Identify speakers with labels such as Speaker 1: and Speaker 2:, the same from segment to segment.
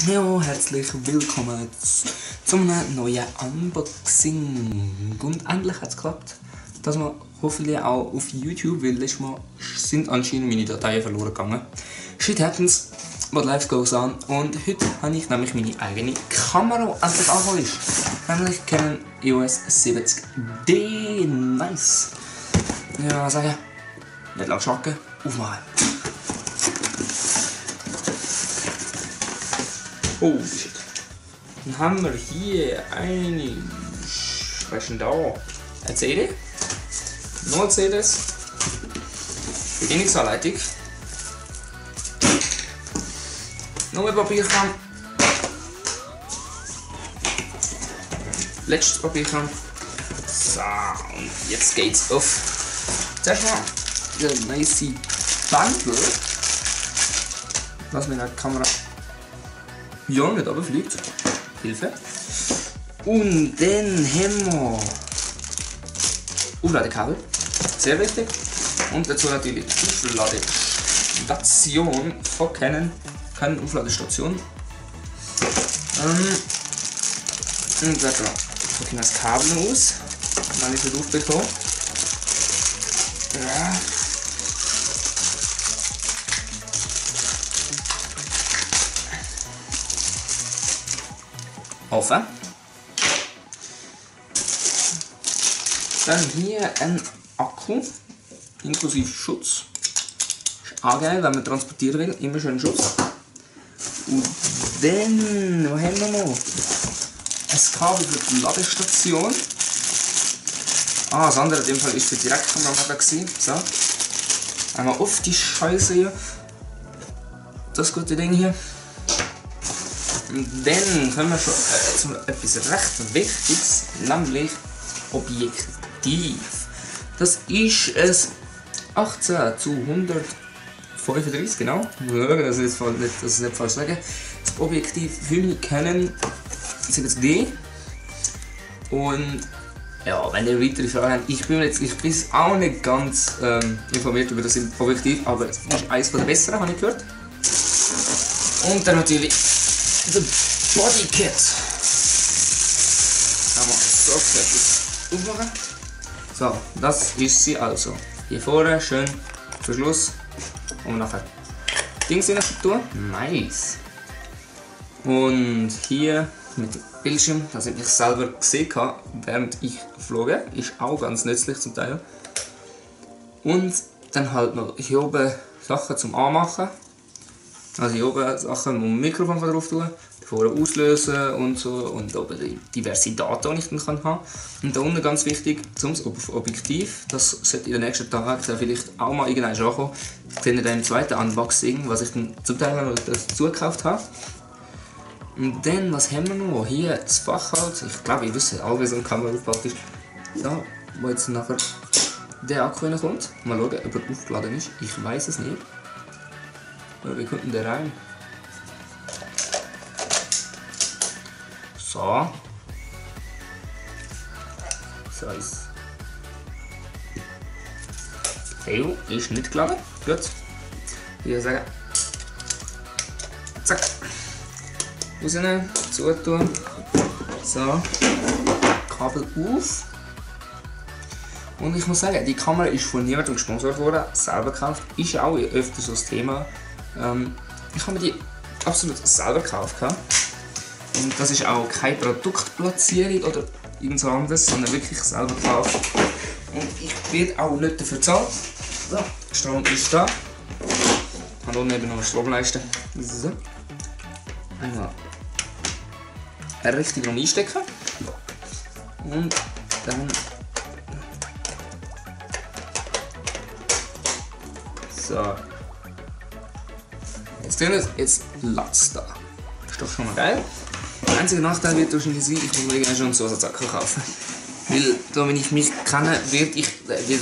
Speaker 1: Ja, herzlich willkommen zu einem neuen Unboxing. Und endlich hat es geklappt. Das mal hoffentlich auch auf YouTube, weil letztes Mal sind anscheinend meine Dateien verloren gegangen. Shit happens, but life goes on. Und heute habe ich nämlich meine eigene Kamera endlich angeholt. Nämlich Canon EOS 70D. Nice. Ja, sagen, nicht lang schnacken, aufmachen. Oh shit. Dann haben wir hier eine. Was ist denn da? Eine CD. Noch CDs. Bedienungsanleitung. Noch ein Papierkram. Letztes Papierkram. So, und jetzt geht's auf. Zuerst mal der nice Bundle. Lass mir die Kamera ja nicht runterfliegt. Hilfe. Und dann haben wir Aufladekabel. Sehr wichtig. Und dazu natürlich Aufladestation von Canon. Keine Aufladestation. Und da packe ich das Kabel aus. Dann ist es aufbekommen. Ja. Offen. Dann hier ein Akku inklusive Schutz. Ist auch geil, wenn man transportieren will, immer schön Schutz. Und dann, was haben wir noch? Ein Kabel für die Ladestation. Das andere in dem Fall ist für die Direktkamera gewesen. So. Einmal auf die Scheiße hier. Das gute Ding hier. Und dann kommen wir schon zu etwas recht Wichtiges, nämlich Objektiv. Das ist ein 18:135, genau. Das ist nicht falsch sagen. Das Objektiv für mich Canon 70D. Und ja, wenn ihr weitere Fragen habt, ich bin auch nicht ganz informiert über das Objektiv, aber es ist eines der besseren, habe ich gehört. Und dann natürlich der Bodykit. Kann man so fertig aufmachen. So, das ist sie also. Hier vorne schön Verschluss und nachher Dings rein tun. Nice. Und hier mit dem Bildschirm, dass ich mich selber gesehen habe, während ich flog. Ist auch ganz nützlich zum Teil. Und dann halt noch hier oben Sachen zum Anmachen. Also hier oben Sachen, wo man Mikrofon drauf tun kann, vorne auslösen und so, und oben diverse Daten, die ich dann haben kann. Und da unten ganz wichtig, zum Objektiv, das sollte in den nächsten Tagen vielleicht auch mal irgendwann ankommen. Das seht ihr dann im zweiten Unboxing, was ich dann zum Teil noch dazu gekauft habe. Und dann, was haben wir noch? Hier das Fachholz, ich glaube, ihr wisst auch, wie so eine Kamera aufgebaut ist. Da, wo jetzt nachher der Akku reinkommt. Mal schauen, ob er aufgeladen ist, ich weiß es nicht. Wie kommt denn der rein? So. So ist. Hey, ist nicht geladen. Gut. Ich würde sagen. Zack. Rausnehmen, zutun. So. Kabel auf. Und ich muss sagen, die Kamera ist von niemandem gesponsert worden, selber gekauft. Ist auch öfter so das Thema. Ich habe mir die absolut selber gekauft. Und das ist auch keine Produktplatzierung oder irgend so anderes, sondern wirklich selber gekauft. Und ich werde auch nicht dafür bezahlt. So, Strom ist da. Ich habe unten eben noch eine Stromleiste. So. Einmal richtig einstecken. Und dann. So. Jetzt sehen wir es, jetzt latzt da. Ist doch schon mal geil. Der einzige Nachteil wird wahrscheinlich sein, ich muss mir irgendwann schon einen Zusatzakku kaufen. Weil, da wenn ich mich kenne, werde ich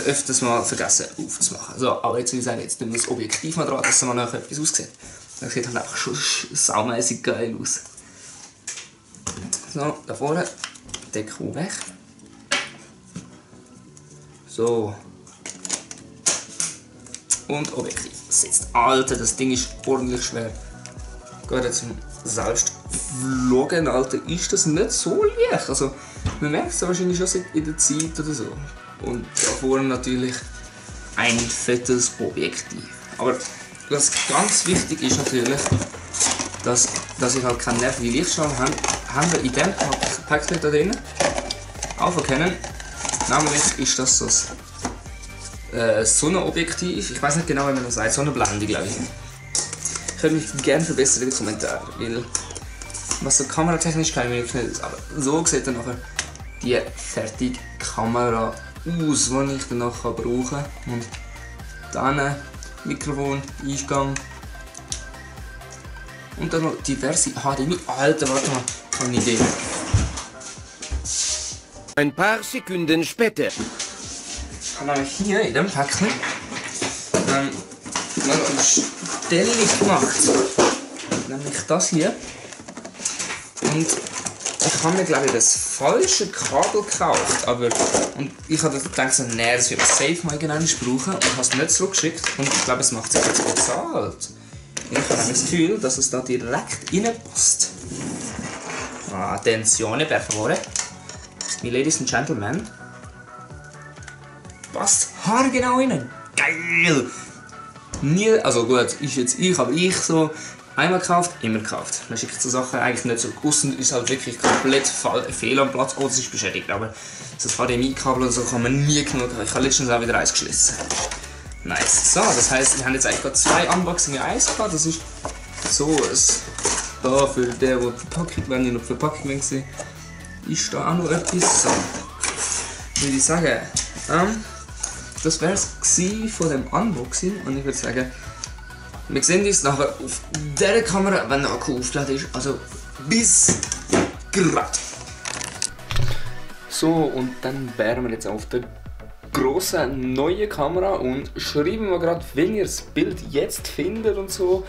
Speaker 1: öfters mal vergessen aufzumachen. So, aber jetzt will ich sagen, jetzt nehmen wir das Objektiv mal dran, dass es mal nachher etwas aussieht. Das sieht halt einfach schon saumässig geil aus. So, da vorne, Deckel weg. So. Und Objektiv sitzt. Alter, das Ding ist ordentlich schwer. Geht jetzt selbst Vloggen, Alter, ist das nicht so leicht. Also, man merkt es wahrscheinlich schon seit in der Zeit oder so. Und davor natürlich ein fettes Objektiv. Aber was ganz wichtig ist natürlich, dass ich halt keinen Nerv wie Lichtschalen haben wir in diesem Päckchen da drin auch erkennen. Nämlich ist das so ein Sonnenobjektiv. Ich weiß nicht genau, wie man das sagt. Sonnenblende, glaube ich. Ich würde mich gerne verbessern in den Kommentaren, weil was so kameratechnisch kann ich mir nicht, aber so sieht dann nachher die fertige Kamera aus, die ich dann nachher brauchen kann. Und dann Mikrofon, Eingang und dann noch diverse HDMI. Alter, warte mal, ich habe eine Idee.
Speaker 2: Ein paar Sekunden später.
Speaker 1: Ich habe nämlich hier in diesem Päckchen mal eine Stellung gemacht. Nämlich das hier. Und ich habe mir, glaube ich, das falsche Kabel gekauft. Und ich habe gedacht, so, nee, das wird safe mal irgendwann brauchen. Und habe es nicht zurückgeschickt. Und ich glaube, es macht sich jetzt bezahlt. Ich habe nämlich das Gefühl, dass es da direkt reinpasst. Attenzione, per favore. Ladies and Gentlemen. Passt haargenau rein. Geil! Nie, also gut, ist jetzt aber ich so einmal gekauft, immer gekauft. Man schickt so Sachen eigentlich nicht zurück. Aussen ist halt wirklich komplett fehl am Platz. Oh, das ist beschädigt, aber das HDMI-Kabel oder so kann man nie genug haben. Ich habe letztens auch wieder eins geschlossen. Nice. So, das heisst, wir haben jetzt eigentlich gerade 2 Unboxing in 1 gehabt. Das ist so da für den, der die Verpackung, wenn ich noch die Verpackung sehen, ist da auch noch etwas. So, würde ich sagen, das wäre es von dem Unboxing und ich würde sagen, wir sehen uns nachher auf dieser Kamera, wenn der Akku aufgeladen ist. Also bis gerade. So, und dann wären wir jetzt auf der grossen neuen Kamera und schreiben wir gerade, wenn ihr das Bild jetzt findet und so.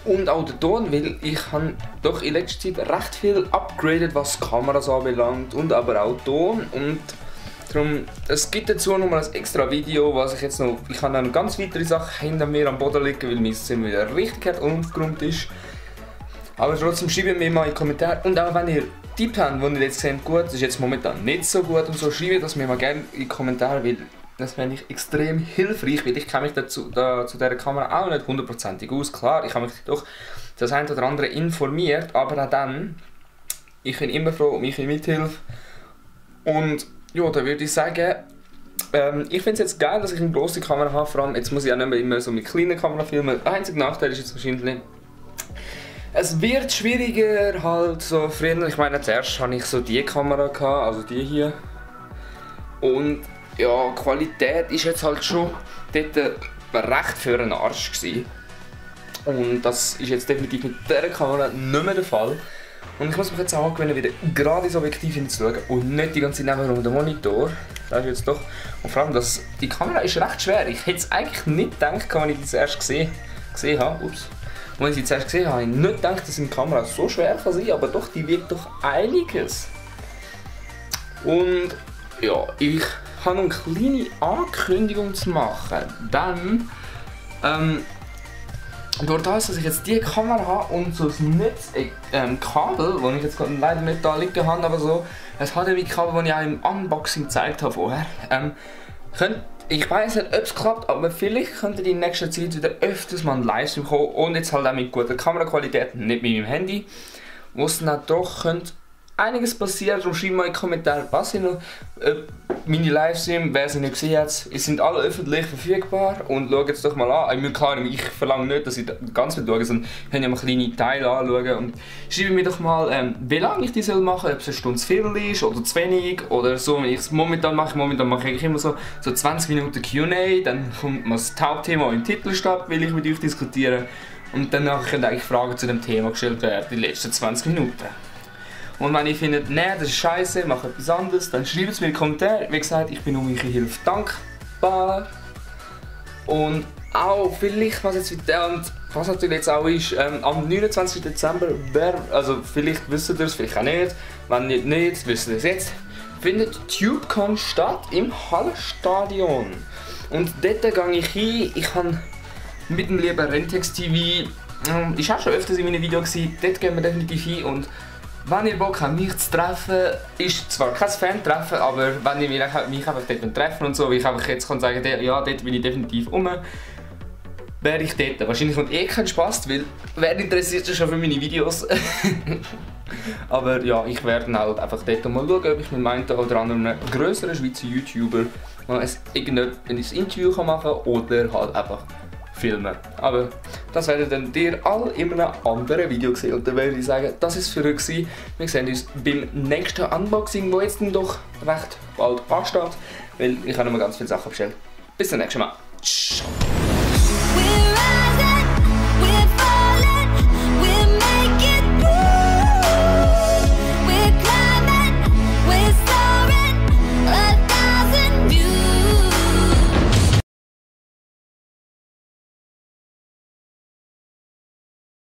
Speaker 1: Und auch den Ton, weil ich habe doch in letzter Zeit recht viel upgraded, was Kameras anbelangt und aber auch Ton. Und darum, es gibt dazu noch mal ein extra Video, was ich jetzt noch, ich habe noch ganz weitere Sachen hinter mir am Boden liegen, weil mein Zimmer wieder richtig aufgeräumt ist. Aber trotzdem schreibt mir mal in die Kommentare und auch wenn ihr Tipps habt, die ihr jetzt seht, gut, das ist jetzt momentan nicht so gut und so, schreibt das mir mal gerne in die Kommentare, weil das fände ich extrem hilfreich, weil ich kenne mich zu dieser Kamera auch nicht hundertprozentig aus. Klar, ich habe mich doch das eine oder andere informiert, aber auch dann, ich bin immer froh um eure Mithilfe. Und ja, da würde ich sagen, ich finde es jetzt geil, dass ich eine grosse Kamera habe, vor allem jetzt muss ich auch nicht mehr immer so mit kleinen Kamera filmen. Der einzige Nachteil ist jetzt wahrscheinlich, es wird schwieriger halt so früher. Ich meine, zuerst hatte ich so die Kamera gehabt, also die hier. Und ja, die Qualität ist jetzt halt schon dort recht für einen Arsch gewesen. Und das ist jetzt definitiv mit dieser Kamera nicht mehr der Fall. Und ich muss mich jetzt auch angewöhnen, wieder gerade ins Objektiv hinzuschauen und nicht die ganze Zeit neben dem Monitor. Das ist jetzt doch. Und vor allem, die Kamera ist recht schwer. Ich hätte es eigentlich nicht gedacht, als ich die zuerst gesehen habe. Ups. Als ich sie zuerst gesehen habe, habe ich nicht gedacht, dass eine Kamera so schwer kann sein, aber doch, die wiegt doch einiges. Und ja, ich habe noch eine kleine Ankündigung zu machen. Dann, durch das, dass ich jetzt diese Kamera habe und so ein Netzkabel, das ich jetzt leider nicht da liegen habe, aber so ein HDMI-Kabel, das ich auch im Unboxing gezeigt habe vorher, ich weiß nicht, ob es klappt, aber vielleicht könnte in nächster Zeit wieder öfters mal ein Livestream kommen und jetzt halt auch mit guter Kameraqualität, nicht mit meinem Handy, wo es dann doch könnte einiges passiert. Darum schreibt mal in die Kommentare, was ich noch meine Livestreams, wer sie nicht gesehen hat, sind alle öffentlich verfügbar und schaut es doch mal an. Klar, ich verlange nicht, dass ich ganz viel schaue, sondern ich kann ja mal kleine Teile anschauen und schreibt mir doch mal, wie lange ich die machen soll, ob es eine Stunde zu viel ist oder zu wenig oder so. Wenn ich es momentan mache ich eigentlich immer so 20 Minuten Q&A, dann kommt mal das Hauptthema im Titel statt, will ich mit euch diskutieren und danach können eigentlich Fragen zu dem Thema gestellt werden, die letzten 20 Minuten. Und wenn ihr findet, nee, das ist scheiße, mach etwas anderes, dann schreibt es mir in die Kommentare. Wie gesagt, ich bin um eure Hilfe dankbar. Und auch vielleicht, was natürlich jetzt auch ist, am 29. Dezember, also vielleicht wisst ihr es, vielleicht auch nicht, wenn nicht, wisst ihr es jetzt, findet TubeCon statt im Hallenstadion. Und dort gehe ich hin, ich habe mit dem lieben Rentex TV ist auch schon öfters in meinen Videos gewesen. Dort gehen wir definitiv hin und wenn ihr Bock habt, mich zu treffen, ist zwar kein Fan-Treffen, aber wenn ihr mich einfach dort treffen und so, wie ich einfach jetzt kann sagen, ja, dort bin ich definitiv wäre ich dort. Wahrscheinlich kommt eh kein Spaß, weil wer interessiert sich schon für meine Videos. Aber ja, ich werde halt einfach dort mal schauen, ob ich mit meinem oder anderen grösseren Schweizer YouTuber mal ein Interview machen kann oder halt einfach filmen. Aber das werdet dann ihr alle in einem anderen Video sehen. Und dann würde ich sagen, das ist für euch gewesen. Wir sehen uns beim nächsten Unboxing, das jetzt dann doch recht bald ansteht, weil ich habe noch mal ganz viele Sachen bestellt. Bis zum nächsten Mal. Ciao.